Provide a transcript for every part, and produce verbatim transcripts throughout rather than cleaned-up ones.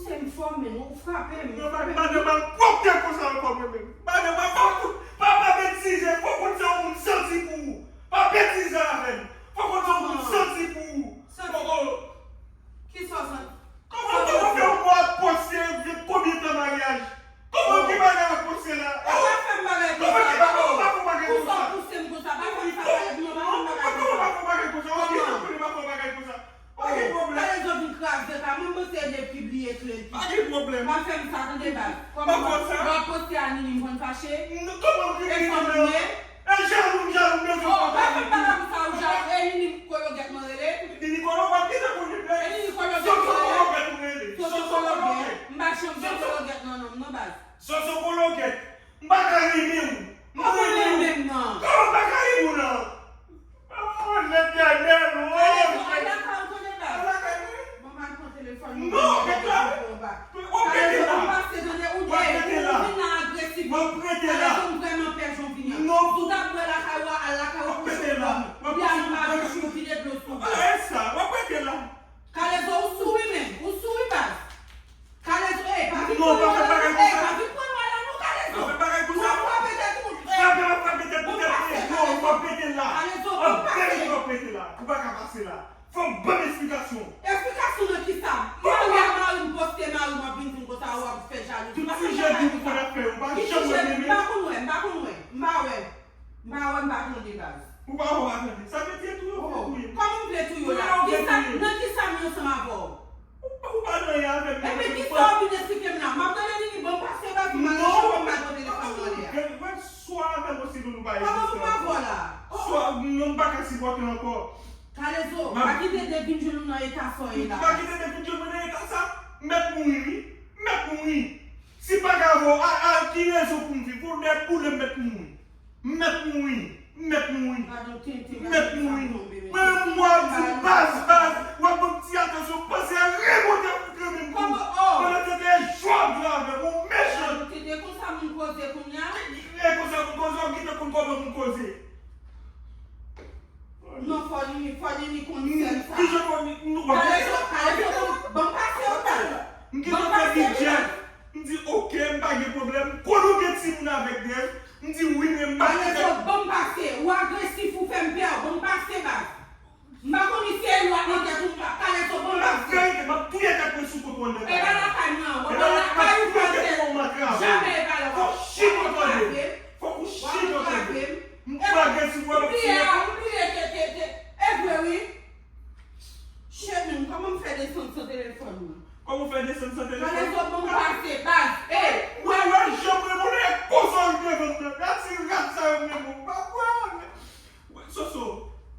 Pouse m fò, men ou frape m. Mwen pa, pa nan malpwòpte konsa ankò mwen menm. Pa nan malpwòpte. Pa, pa betize. Fò konn se yon moun santi pou ou. Pa betize avè m. Fò konn se yon moun santi pou ou. Santi. Kisa w santi? Kòman, kòman fè yon mwa ap poste, gen konbyen tan maryaj? Kòman, ki bagay ap poste la? Ou pa fè m bagay konsa. Kòman, ki bagay ou pa fè yon bagay konsa? Ou pa pouse m konsa, pa fè m sa, pa fè m bagay konsa. Kòman ou pa fè yon bagay konsa? Ou pa fè yon bagay konsa? Pa gen pwoblèm. Kalezo vin kraze kay mwen, mwen se li ki bliye kle l. Pa gen pwoblèm. Pa fè m sa, tande baz. Kòman w ap poste a Nini, m konn fache? Kòman w vin Nini menm? E jalou, m jalou, men. Oh, pa fè m bagay konsa, ou jalou. E Nini Kologèt mwen rele? Nini Kologèt, ki te konn li? E Nini Kologèt mwen rele? Soso Kologèt ou rele? Soso Kologèt. M pa janm gen Kologèt nan non m non baz. Soso Kologèt. M pa ka renmen w. M renmen w. Kòman m pa ka renmen w nan? Oh, Letènèl, oh, Jezi. Al lakay ou tande baz. Al lakay mwen. Bon, m al pran telefòn mwen. Non, deklare. W ap rete la. W ap rete la. W ap rete la. Kalezo, m vrèman pè jan w vini an. Non. Si w t ap bwè lakay ou a, al lakay ou kouche w dòmi. Ou di a m pa vin, ou vide dlo sou ou. Ala sa, w ap rete la. Kalezo, ou sou wi menm. Ou sou wi baz. Kalezo, ey, pa vin pran mwen la non, ey, pa vin pran mwen la non, Kalezo. Pa fè bagay konsa. W ap frape tèt ou. Frape, w ap frape tèt ou, tèt ou. Non, w ap rete la. Kalezo, bon pase. W ap rete la. Ou pa ka pase la. Fò w ban m esplikasyon. Esplikasyon nan kisa? Marye a mari m, poste mari m, w ap vin di m konsa, w ap fè jalouzi. Tout ti jedi pou fè n ap fè, ou pa janm wè m menm. M pa konn wè, m pa konn wè, m pa wè. M pa wè, m pa tande baz. Ou pa wè, w pa tande. Sa vle di e touye w vle touye. Kòman m vle touye w la? Kisa, nan kisa m ye ansanm avè w? Ou pa, ou pa nan anyen avè m. Ebyen, kisa w vin esplike m la? M ap tande Nini, ban m pase baz, ou pa nan chan, m pa pran telefòn nan lè a. Wè, swa avè m osi nou, nou pa egziste ankò. Kòman nou pa vò la? Swa, non, m pa ka sipòte ankò. Kalezo, pa kite Dev vin jwenn ou nan eta sa w ye la. Pa kite Dev vin jwenn mwen nan eta sa. M mèt mouri, wi. M mèt mouri. Si m pa ka avè w, a, a ki rezon pou m viv? Ou nèt boule, m mèt mouri. M mèt mouri. M mèt mouri. M mèt mouri. Mwen menm, w ap di m baz, baz, w ap ban m ti atansyon, panse a remonte pou trennen m tou. Pandan se te jwa m jwe avè w, ou mechan. Ou tande konsa moun koze kounye a? E konsa moun koze, w gentan konn kòman moun koze. Non, fò Nini, fò Nini konn sèl sa. Kijan fò Nini? Kalezo, Kalezo, ban m pase w baz. M gentan fè bidjè. M di, oke, m pa gen pwoblèm. Konnen w gen timoun avèk Dev. M di, wi, men m pa gen. Kalezo, ban m pase. Ou agresif, ou fè m pè. Ban m pase, baz. M pa konn si se lwa nan tèt ou, m pa. Kalezo, ban m pase. Verite, m ap touye tèt mwen sou kont ou anndan kay la. E pa lakay mwen an. E pa lakay ou, Kalezo. Jamè e pa lakay ou. Fò w chita w tande. Fòk ou chita w tande. M pa agresif, w ap tiye. Ou bliye, ou bliye ke, ke, ke. E vre, wi. Shit, men, kòman m fè desann san telefòn mwen? Kòman w fè desann san telefòn? Kalezo, ban m pase, baz. Ey! Wè, wè, jan m renmen w la, e konsa w devan m nan. Gad ti rat sa yo renmen w. Pa kwè, men. Wè, Soso,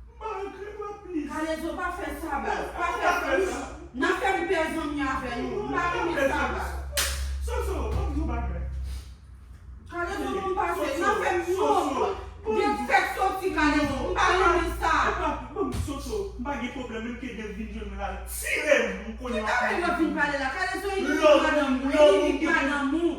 m pa regrèt w, please. Kalezo, pa fè sa, baz. Pa fè sa. N ap fè m pè zanmi avè nou. M pa renmen sa, baz. Soso, ban m di w bagay. Kalezo, ban m pase. Nan fè m non. Gen tèt soti, Kalezo. M pa renmen sa. Soso, m pa gen pwoblèm, menm ke Dev vin jwenn mwen la, tire m, m konnen w ap. Ki bagay yo vin pale la? Kalezo, Nini madanm ou, Nini madanm ou.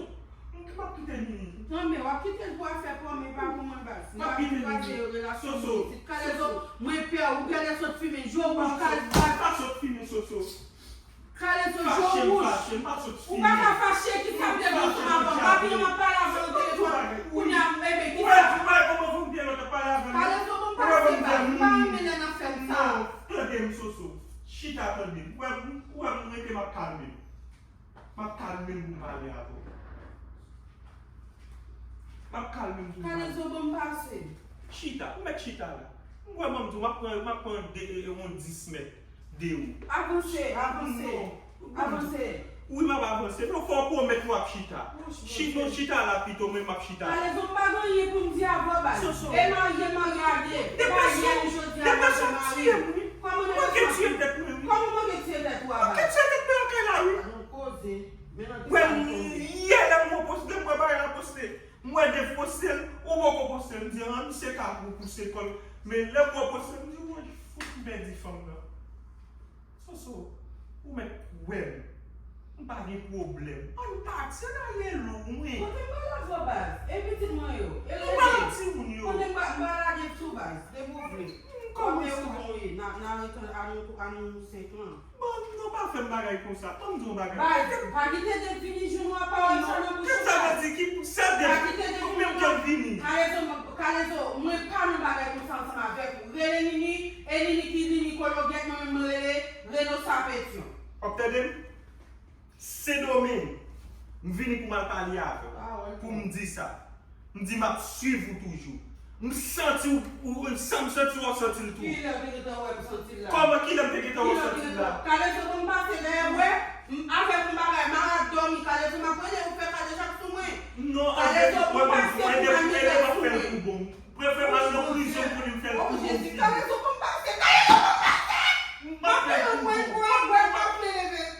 M ap kite Nini. Non, men w ap kite l pou afè pa w, men pa pou mwen, baz. M ap kite Nini. Soso. Kalezo, mwen pè, ou genlè sot fimen, je w wouj, baz. Pa sot fimen, Soso. Kalezo, je w wouj. Ou pa ka fache, kisa m te di ansanm avè w? Papi, m ap pale avè w nan telefòn. Kounye a, m, ebyen, kisa? Ou wè, ou wè kòman fò m byen lòt ap pale avè m? Kalezo, ban m pase, baz. M pa renmen lè n ap fè m sa. Non, tande m, Soso. Chita, tande m. Ou wè, ou wè, m rete, m ap kalme m. M ap kalme m pou m pale avè w. M ap kalme m pou m pale. Kalezo, ban m pase. Chita, ou mèt chita la. M wè, ban m di w, m ap pran, m ap pran de, e, e, yon dis mèt de ou. Avanse, avanse, avanse. Wi, m ap avanse. Non, fò w pwomèt m w ap chita. Chita, non, chita la pito, mwen m ap chita. Kalezo, m pa gen anyen pou m di avè w, baz. E marye, marye a de. E pa yè ni jodi a, m ap marye. Kòman nou manke tiye tèt mwen, wi. Kòman manke tiye tèt ou a, baz? Manke tiye tèt mwen lakay la, wi. An nou koze. Men nan ki sa nou tonbe. Yè lè m wè poste, lè m wè bagay la poste. M wè Dev poste l, ou poko poste l. M di, an, misye ka pou pouse kò l. Men lè m wè poste l, m di, woy, fout m pèdi fanm nan. Soso, ou mèt wè m. M pa gen pwoblèm. Ann pati, ann al rele w, mwen. Kote m pale avè w, baz? E pitit mwen yo? E rele? Ou pa nan timoun yo. Kote m pa, m pa lage tou, baz. Depi w vle. Kote ou bon ye? N a, n a rete a nou, a nou senk lan. M Non, non, pa fè m bagay konsa. Ban m di yon bagay. Baz, pa kite Dave vini jou nou ap pawòl sa nan bouch ou. Kisa sa vle di? Ki sa Dave? Pa kite Dave vini. Ou menm k ap vini. Kalezo, Kalezo, mwen pa nan bagay konsa ansanm avèk ou. Rele Nini, e Nini ki Nini Kologèt, mwen menm mwen rele Reno Sapetyon. W ap tande m? Sendomeng, m vini pou m al pale avè w, pou m di sa. M di m ap swiv ou toujou. M santi w, ou, sa m santi w, w ap santi l tou. Kilè w te gentan wè m santi l la? Kòman kilè m te gentan wè w santi l la? Kalezo, ban m pase dèyè w, wè, m, avèk yon bagay, malad dòmi, Kalezo, m ap rele ou fè kadejak sou mwen. Non, Kalezo, ban m pase pou m al mete l sou mwen. Prefere m al nan prizon pou li m fè l pou bon. Oh, Jezi, Kalezo, ban m pase, Kalezo, ban m pase! M ap fè l pou bon. Mwen, mwen, mwen, mwen, mwen, mwen,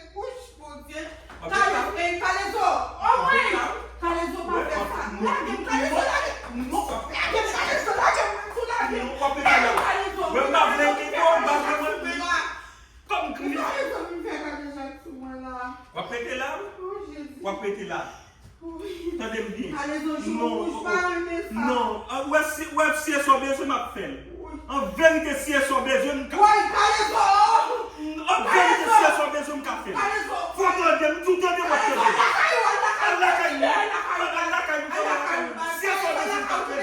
Bondye. Kalezo, ey, Kalezo. Oh, mwen. Kalezo, pa fè sa. Lage m, Kalezo, lage m. Lage m, Kalezo, lage m. Lage m, Kalezo. Mwen, m pa vle kite w, m pa vle mwen peye. Kòm kriminèl. Kalezo, vin fè kadejak sou mwen la. W ap pete la? Oh, Jezi. W ap pete la. Tande m byen. Kalezo, jou wouj, pa renmen sa. Non. Ah, ou wè si, ou wè si e sa w bezwen, m ap fè l. An verite, si e sa w bezwen, m ka. Woy, Kalezo! An verite, si e sa w bezwen, m ka fè l. Kalezo! Fò w tande m, tou tande w ap tande. Al lakay ou, al lakay ou. Al lakay ou, al lakay ou. Si e sa w bezwen, m ka fè l.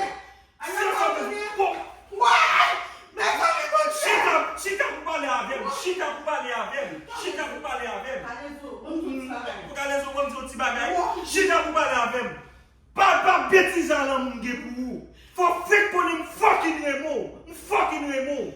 Si e sa w bezwen, bon. Woy! Mezanmi, Bondye! Chita, chita pou pale avè m, chita pou pale avè m, chita pou pale avè m. Kalezo, ban m di w ti bagay. Kalezo, ban m di w ti bagay. Chita pou pale avè m. Pa, pa betize a lanmou m gen pou ou. Fò w fenk konnen m fucking renmen w. M fucking renmen w.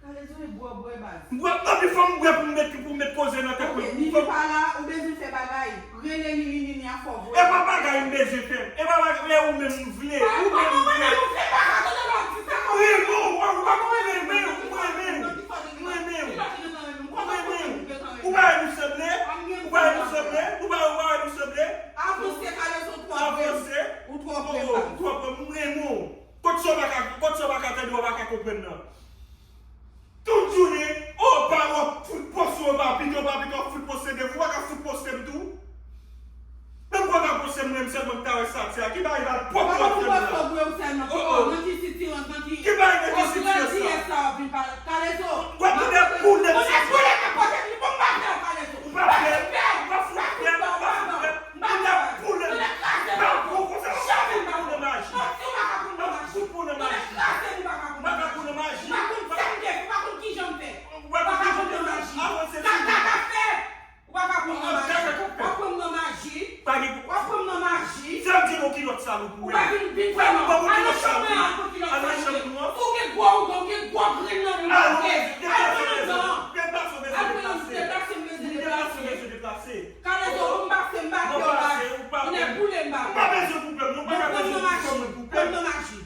Kalezo e bwè, bwè baz. M bwè, anpi fò m bwè pou m met, pou m met koze nan tèt mwen. Nini pa la, ou bezwen fè bagay. Rele Nini, Nini a fè w voye. E pa bagay m bezwen fè. E pa bagay, e ou menm m vle. Ou menm m vle. Renmen w, w ap renmen w, m renmen w, m renmen w. M renmen w. M renmen w. Ou pa wè nou sanble? Ou pa wè nou sanble? Ou pa, ou pa wè nou sanble? Avanse, Kalezo, ou twò pre. Avanse. Ou twò pre, baz. Ou twò pre, m renmen w. Kot sa w pa ka, kot sa w pa ka tande, w pa ka konprann nan. Tout jounen, o, pa, w ap fout poste, w pa pito, w pa pito, w ap fout poste de, ou pa ka fout poste m tou. Menm w pa ka poste m, mwen sèlman m ta wè sa, ti a, ki bagay mal pwòp w ap fè m la? Oh, oh. Nan ki sitirans, nan ki, ki bagay nan ki sitirans la? Kalezo, w ap tounen boule m sa. Ou pa pè, ou pa fout pè, ou pa fout pè. Mwen ap boule m. M ap fout pran nan maji. M ap fout pran nan maji. M ap fout pran nan maji. Ou pa konn sa m te fè, ou pa konn kijan m fè. Ou pa konn kijan m fè. Avanse sou mwen. Ou pa ka pran nan maji. W ap pran nan maji. W ap pran nan maji. Se m di nou kilòt sa nou pou wè. Ou pa vin, vin fè non. Al nan chanm mwen, al pran kilòt sa nou. Al nan chanm nou an. Si w gen gwo ougan, w gen gwo grenn nan men w, al pran nan dan. Deplase, m bezwen deplase. Deplase, m bezwen deplase. Kalezo, ou m pase, m pa pè w baz. Ou nèk boule m baz. Ou pa bezwen koupe m, non, ou pa ka bezwen koupe m, koupe m. Pran nan maji.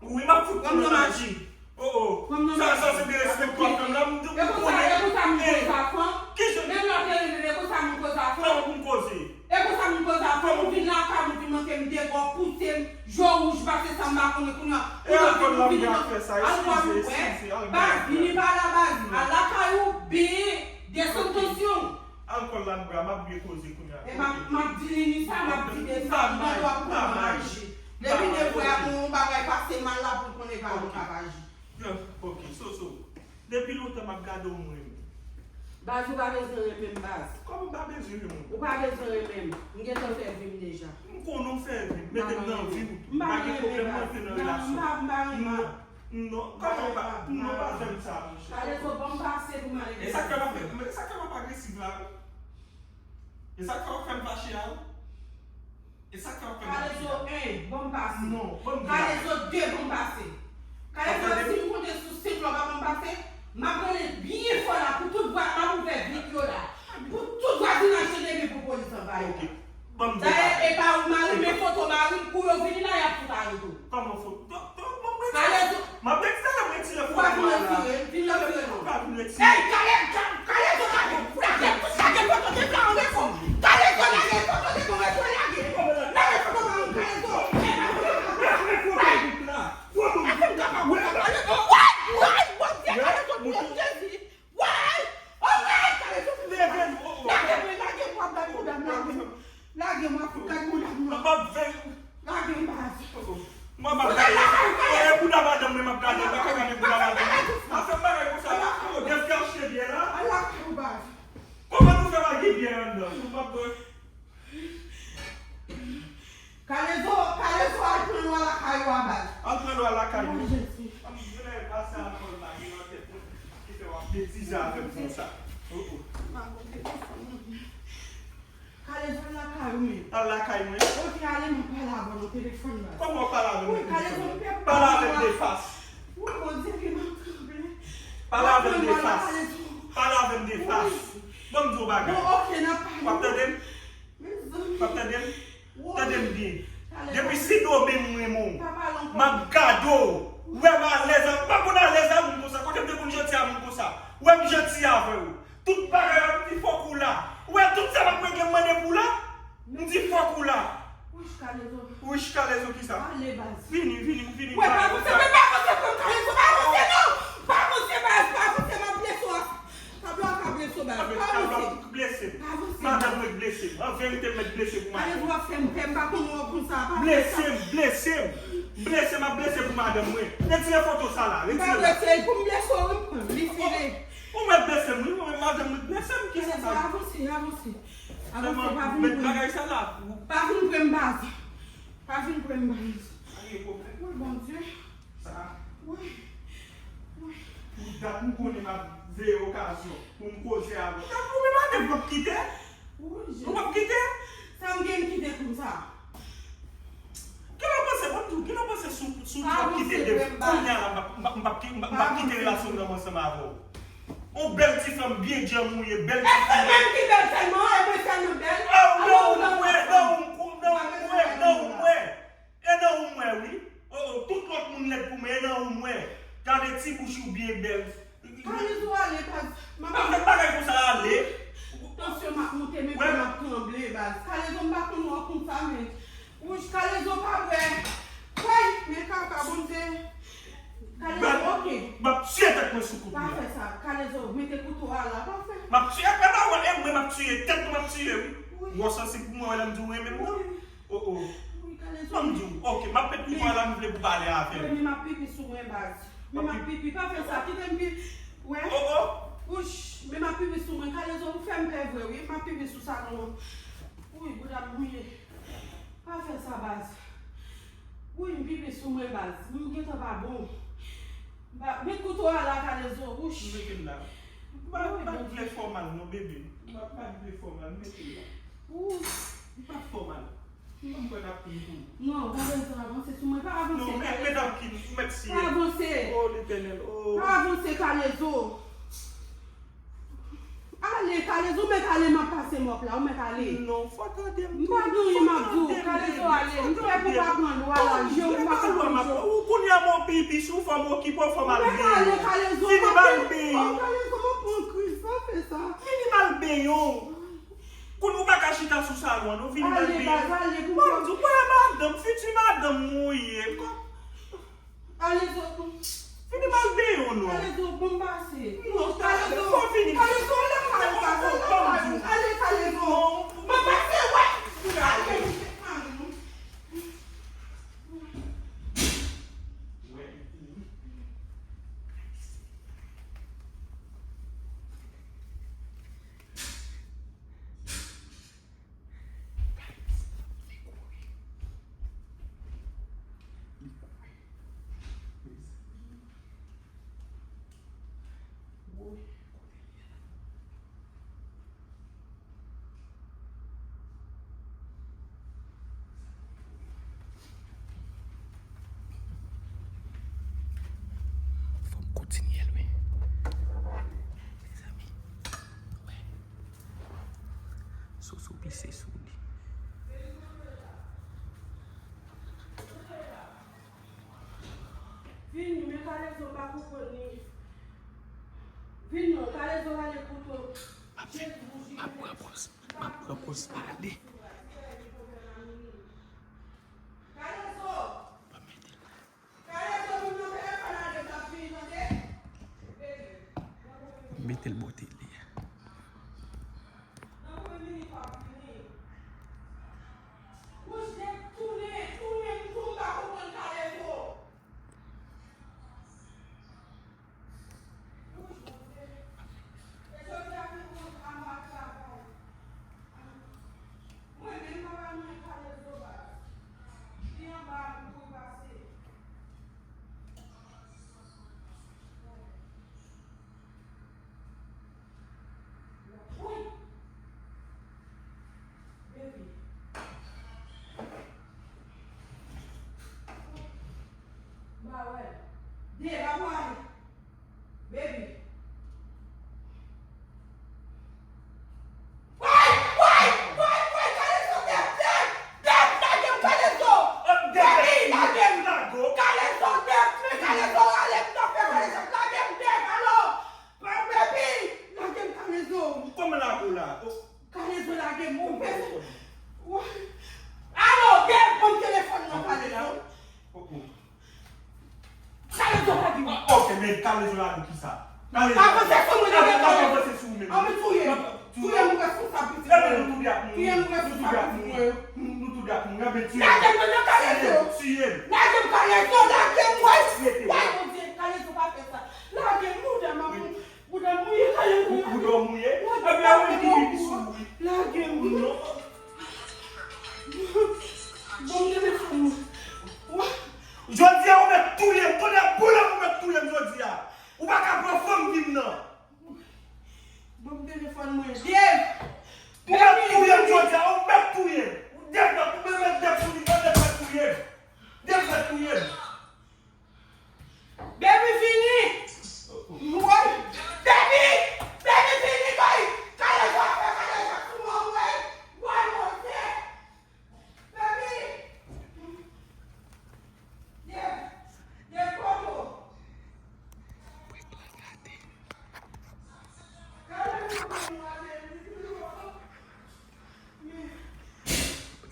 Wi, m ap fout pran nan maji. Oh, oh. Sa, sa se derespekte w ap fè m la, m, m konnen. E konsa moun koze a fanm. Kijan? Menm lè w te renmen m, e konsa moun koze a fanm. Kòman pou m koze? E konsa moun koze a fanm, ou vin lakay mwen, ou vin manke m dega, w pouse m, je w wouj pase sa m pa konnen kounye a. E alkòl la m gen ap fè sa, eskize, eskize, al bay. Baz, vini pa la, baz. Al lakay ou, benyen, desann tansyon w. Alkòl la m bwè a, m ap byen koze kounye a. E m ap, m ap di Nini sa, m ap di de sa, m mande w ap pran nan maji. Depi de frè a gen yon bagay pase mal la pou l konnen pa yon ka aji. Ok, so, so. Depi lontan m ap gade w, m renmen w. Baz, ou pa bezwen renmen m, baz. Kòman m pa bezwen renmen w? Ou pa bezwen renmen m. M gentan fè vi m deja. M konnen w fè vi m. Mete m nan vi w tou. M pa gen pwoblèm, mwen antre nan relasyon. Non, m pa, m pa renmen. Non, kòman w pa, non, pa fè m sa, monchè. Kalezo, ban m pase pou m ale. E sa k fè w ap, e sa k fè w ap agresiv la, wi? E sa k fè w ap fè m fache a, wi? E sa k fè w ap fè m fache a? Kalezo en, ban m pase. Non, ban m di bagay. Kalezo de, ban m pase. Kalezo, si m konte sou senk la, w pa ban m pase, m ap rele byen fò la pou tout vwa, m ap ouvè vit yo la. Pou tout vwazinaj tande epi pou polis anvayi la. Ok. Ban m di w bagay. Dayè, e pa ou mari, men foto mari m, kou yo vini la, y ap fout arete w. Kòman foto? Kalezo. M ap retire, m retire foto a la. Ou pa vin retire, vin retire non. Ou pa vin retire. Ey, Kale-, Ka-, Kalezo, lage, lage, lage foto de blan an repo. Kalezo, lage foto de blan an repo, lage. Lage foto blan an, Kalezo. Ey, lage foto de blan an repo. Foto de blan an repo. Woy, woy, Bondye, Kalezo, Jezi. Woy! Oh, woy! Kalezo, leve m, oh, oh. Lage mwen, lage mwen, w ap bay pwoblèm, lage mwen. Lage mwen, w ap fout gade mwen, lage mwen. M ap veye. Lage m, baz. M ap veye. Kalezo, Kalezo, al pran lwa lakay ou a baz. Al pran lwa lakay ou. Mwen, Jezi. An vle pase alkòl la, gen nan tèt mwen, ki fè w ap betize avè m konsa. Oh, oh. Kalezo, al lakay ou menm. Al lakay mwen. Ok, ale, m ap pale avè w nan telefòn baz. Kòman w pale avè m nan telefòn? Wi, Kalezo, m pè pou... Pale avè m de fas. Wi, Bondye, ke m ap tranble. Pale avè m de fas. Pale avè m de fas. Wi. Ban m di w bagay. Bon, ok, n ap pale. W ap tande m? Mezanmi. W ap tande m? Tande m byen. Depi si do men m renmen w, m ap gade w. Ou wè m alèz, m pa konn alèz a moun konsa. Kote m te konn janti a moun konsa? Ou wè m janti avè w. Tout bagay w ap di fòk ou la. Ou wè tout sa m ap regle m mande pou w la. M di fòk ou la. Wouch, Kalezo. Wouch, Kalezo kisa? Ale, baz. Vini, vini, vini. Wè, pa vanse, pa vanse, pa vanse, Kalezo, pa vanse non. Pa vanse, baz, pa vanse, m ap blese w. Tablo a ka blese w, baz. Pa vanse. Tablo a blese m. Pa vanse. Madanm mwen blese m. An verite, m mèt blese pou madanm. Kalezo, w ap fè m pè, m pa konn wè w konsa. Pa fè sa. Blese m, blese m. Blese m ap blese pou madanm mwen. Retire foto sa la, retire l la. M pa blese, e pou m blese w, wi, m pran li file. Ou mèt blese m, wi, mwen menm madanm mwen blese m, kisa sa? Kalezo, avanse, avanse. Avanse, pa vin pre m. Sèlman met bagay sa la. Pa vin pre m, baz. Pa vin pre m, baz. Pa gen pwoblèm. Wi, Bondye. Sa. Wi. Wi. Pou dat m konnen m ap veye okazyon pou m koze avè w. Ou menm madanm w ap kite? Wi, Jezi. Ou p ap kite? Sa m gen m kite konsa? Kilè w panse, ban m di w, kilè w panse si w, si w di w ap kite Dave, kounye a la, m p ap, m p ap, m p ap, m p ap kite relasyon m nan ansanm avè w? Yon bèl ti fanm, byen djanm ou ye, bèl ti fanm. Èske menm ki bèl sèlman, e mwen sèlman bèl? Oh, nan ou m wè, nan ou m kou, nan ou m wè, nan ou m wè. E nan ou m wè, wi. Oh, oh, tout lòt moun lèd pou mwen, e nan ou m wè. Gade ti bouch ou byen bèl. Kalezo, ale, baz. Pa fè bagay konsa, ale. Tansyon m ap monte, men kò m ap tranble, baz. Kalezo, m pa konn wè w konsa, men. Wouch, Kalezo, pa vre. Woy, men kaka, Bondye. Kalezo, ok. M ap tiye tèt mwen sou kouto a. Pa fè sa. Kalezo, mete kouto a la, pa fè. M ap tiye, e pa wè, e mwen m ap tiye, tèt mwen m ap tiye, wi. Wi. Ou sansib pou mwen, wè lè m di w renmen m nan. Wi. Oh, oh. Wi, Kalezo. Ban m di w, ok, m ap met kouto a la, m vle pou pale avè m. Wi, men m ap pipi sou mwen, baz. Men m ap pipi, pa fè sa, kite m pi-, wè. Oh, oh. Wouch, men m ap pipi sou mwen, Kalezo, ou fè m pè vre, wi, m ap pipi sou salon an. Wi, bouda m mouye. Pa fè sa, baz. Wi, m pipi sou mwen, baz. M gentan pa bon. Ba, met kouto a la, Kalezo, wouch. M mete l la. M pa, m pa vle fè w mal, non, bebe. M pa, m pa vle fè w mal, m mete l la. Ou. M pa fè w mal. M kwè n ap fin tou. Non, pa bezwen avanse sou mwen, pa avanse, Kalezo. Non, men, men, Kalezo, ou mèt siye. Pa avanse. Oh, Letènèl, oh. Pa avanse, Kalezo. Ale, Kalezo, ou mèt ale, m ap pase mòp la, ou mèt ale. Non, fò tande m tou. M pa gen anyen m ap di w, Kalezo, ale. M pè pou pa pran lwa la, je w pa konn lwa m ap pran. Ou kounye a m ap pipi sou, fò m okipe w, fò m al benyen. Ou mèt ale, Kalezo, m ap pran, Kalezo, m ap pran kriz, pa fè sa. Vini m al benyen w. Kounye ou pa ka chita sou salon an, non, vini m al benyen. Ale, baz, ale, pou m di w, wè madanm, fiti madanm mwen ou ye. Ale, zo. Vini m al benyen w, non. Ale, zo, bon, m pase. Non, Kalezo, fò vini. Kalezo, ale, ale, ale, ale, ale, ale, Kalezo. Non. M pase, wè. Ale. Fò m kontinye l, wi. Mezanmi. Wè. Soso pise sou li. Vini, men Kalezo pa konprann li. Vini non, Kalezo rale kouto. Jezi, bouji. M ap pran pòz, m ap pran pòz pale. Kalezo! Ban m mete l la. Kalezo, moun nan telefòn ale, m ap vini, tande? Mete l bò tele a. Nan konbyen minit w ap vini? Wouch, dèk tounen, tounen, m tou m pa konprann Kalezo. Wouch, Bondye. E jodi a ki konn a m ap travay. Alo, Dev, ban m telefòn nan, Kalezo. Kalezo pa gen. Ok, men Kalezo la pou kisa? Kalezo. Avanse sou mwen, Kalezo. Avanse sou mwen. Ann touye m. Touye m, ou responsab pitit mwen. Touye m, ou responsab pitit mwen. Nou tou de ap mouri. Ann touye m. Lage m nan Kalezo. Touye m. Lage m, Kalezo, lage m, woy. Woy, Bondye, Kalezo pa fè sa. Lage m, bouda m ap mouye. Bouda m mouye, Kalezo. Bouda w mouye? Ebyen, ou menm ki pipi sou ou wi. Lage m. Non. Bon, telefòn mwen. Jodi a, ou mèt touye m. Kounye a, bouda m, ou mèt touye m jodi a. Ou pa ka pran fanm vin nan. Bon, telefòn mwen. Dev! Ou mèt touye m jodi a, ou mèt touye m. Dev, ou mèt, mèt, Dev, ou mèt, mèt touye m. Dev, mèt touye m. Baby vini! Woy! Baby! Baby vini, woy! Kalezo ap fè kalezo sou mwen, woy! Woy, Bondye! Baby! Dev! Dev, kote w?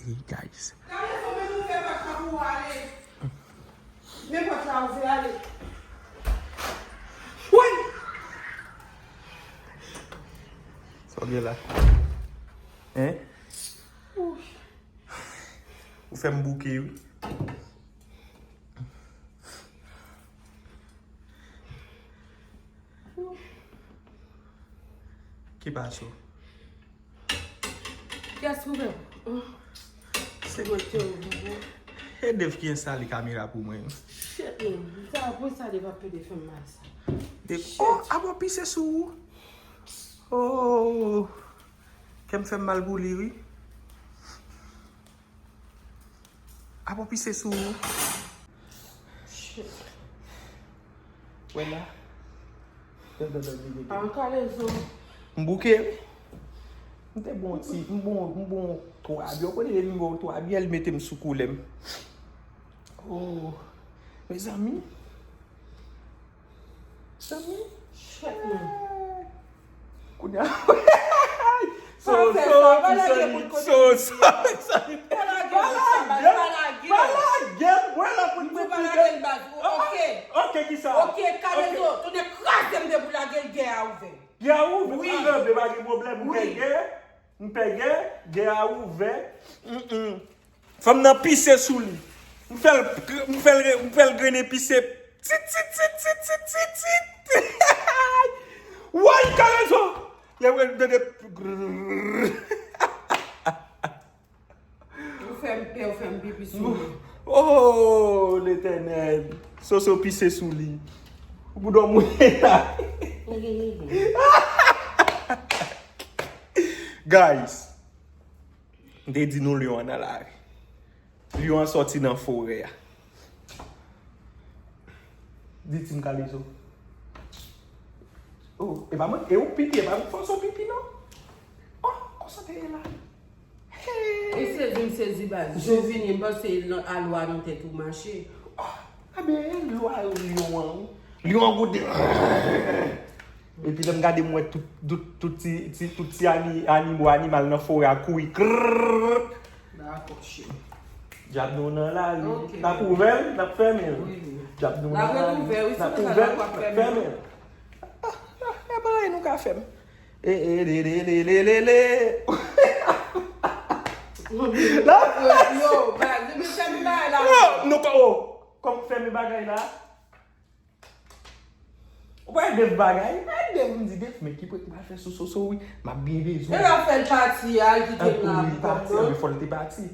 Hey, guys. Sa w gen la? Hein? Ou fè m bouke, wi. Ki pa cho? Kiyès ki ouvè? Se mwen ki te ouvè. E Dev ki enstale kamera pou mwen. Shit, man. Sa, pou sa, Dev ap pede fè m mal sa. Dev, oh, ap ap pise sou ou. Oh, kè m fè m mal pou li, wi. Ap ap pise sou ou. Shit. Wè la. An kalezo. M bouke, wi. M te bon ti, m bon, m bon twa biyè. Ou konnen depi m bon twa biyè, li mete m sou koulè m. Oh, mezanmi. Mezanmi. Shit, man. Kounye a. So, so, so, so, so, so. Pa lage m, pa lage m, pa lage m. Pa lage m, wè la pou m te lage l, baz. Ok. Ok, kisa? Ok, kalezo, tounen kraze m de pou lage l, gè a ouvè. Gè a ouvè? Wi. Ah, ben, pa gen pwoblèm, m pè gè. M pè gè, gè a ouvè. Mm, mm. Fanm nan pise sou li. M fè l, m fè l, m fè l grennen pise. Tit, tit, tit, tit, tit, tit, tit. Woy, kalezo. Lè mwen tande. Ou fè m pè, ou fè m pipi sou li. Oh, Letènèl. Soso pise sou li. Ou pou dòmi la. Guys, m te di nou lyon an nan lari. Lyon an sòti nan forè a. Di Tim Kalezo. Oh, e pa mwen, e ou pipi, e pa mwen fòse w pipi, non. Oh, konsa te ye la. Hey! E sezi m sezi baz. Jou vini, m panse alwa nan tèt ou mache. Oh, a ben, e lwa lyon an, wi. Lyon an goude. Epi lè m gade m wè tout, tout, tout ti, ti, tout ti ani-, animo, animal nan forè a kouri. Krrrr. Dakò, cheri. Djab nou nan lari. Ok. N ap ouvè l, n ap fèmen l. Wi, wi. Djab nou nan lari. N ap ouvè l, n ap fèmen l. Ah, ah, e pa anyen nou ka fè m. E, e, le, le, le, le, le, le. Yo, baz, depi fèmen bagay la. Non, nou pa, oh, kòm fèmen bagay la. Ou pa Dev bagay, men Dev, m di Dev, men ki pwèt m pral fè sou Soso wi, m ap byen bezwen. E l ap fè l pati a, l kite m la pou kòm nan. Anben fò l te pati.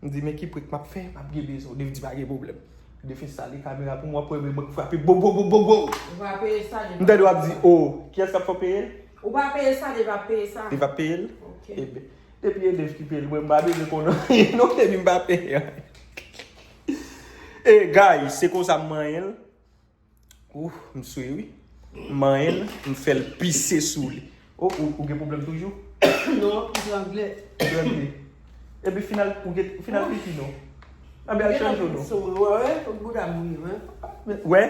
M di, men ki pwèt m ap fè, m ap byen bezwen. Dev di, pa gen pwoblèm. Dev enstale kamera pou mwen, w ap wè men mwen k frape bo, bo, bo, bo, bo. Ou pa peye sa, Dev. M tande w ap di, oh, kiyès k ap fè w peye l? Ou pa peye sa, Dev ap peye sa. Dev ap peye l? Ok. Eben, depi e Dev ki peye l, mwen m pa bezwen konnen anyen non, depi m pa peye anyen. E, guys, se konsa m manyen l. Ouh, m swe wi. M manyen l, m fè l pise sou li. Oh, ou, ou gen pwoblèm toujou? Non, m trangle. Ou trangle. Epi final, ou gen, final pipi non. Anben al chanje w non. Wè, wè, bouda m wi, wè. Wè. Wè.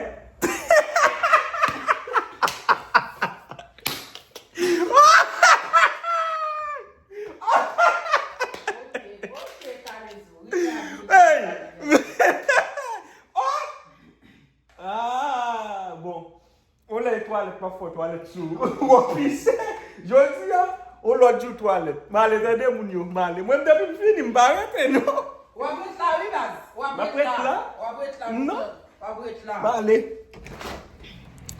W ap fè twalèt sou ou. W ap pise. Jodi a, yon lòt jou twalèt. M ale tande moun yo, m ale. Mwen depi m fini, m pa rete non. W ap ret la wi baz. W ap ret la. W ap ret la. Non. W ap ret la. M ale.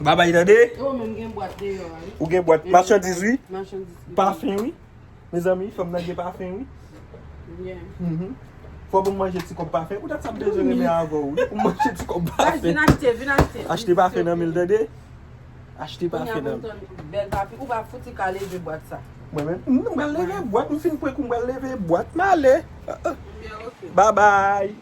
Babay tande. E ou menm gen bwat deyò a wi. Ou gen bwat machandiz wi. Machandiz wi. Pafen wi. Mezanmi, fanm nan gen pafen wi. Yeah. Mhm. Fò pou m manje ti kòb pafen. Poutèt sa m bezwen renmen avè w wi. Pou m manje ti kòb pafen. Vin achte, vin achte. Achte pafen nan men l tande. Achte pafen nan men l. Bèl pafen. Ou pa fouti ka leve bwat sa. Mwen menm, m pral leve bwat, m fin pran kou m pral leve bwat, m ale. Babay.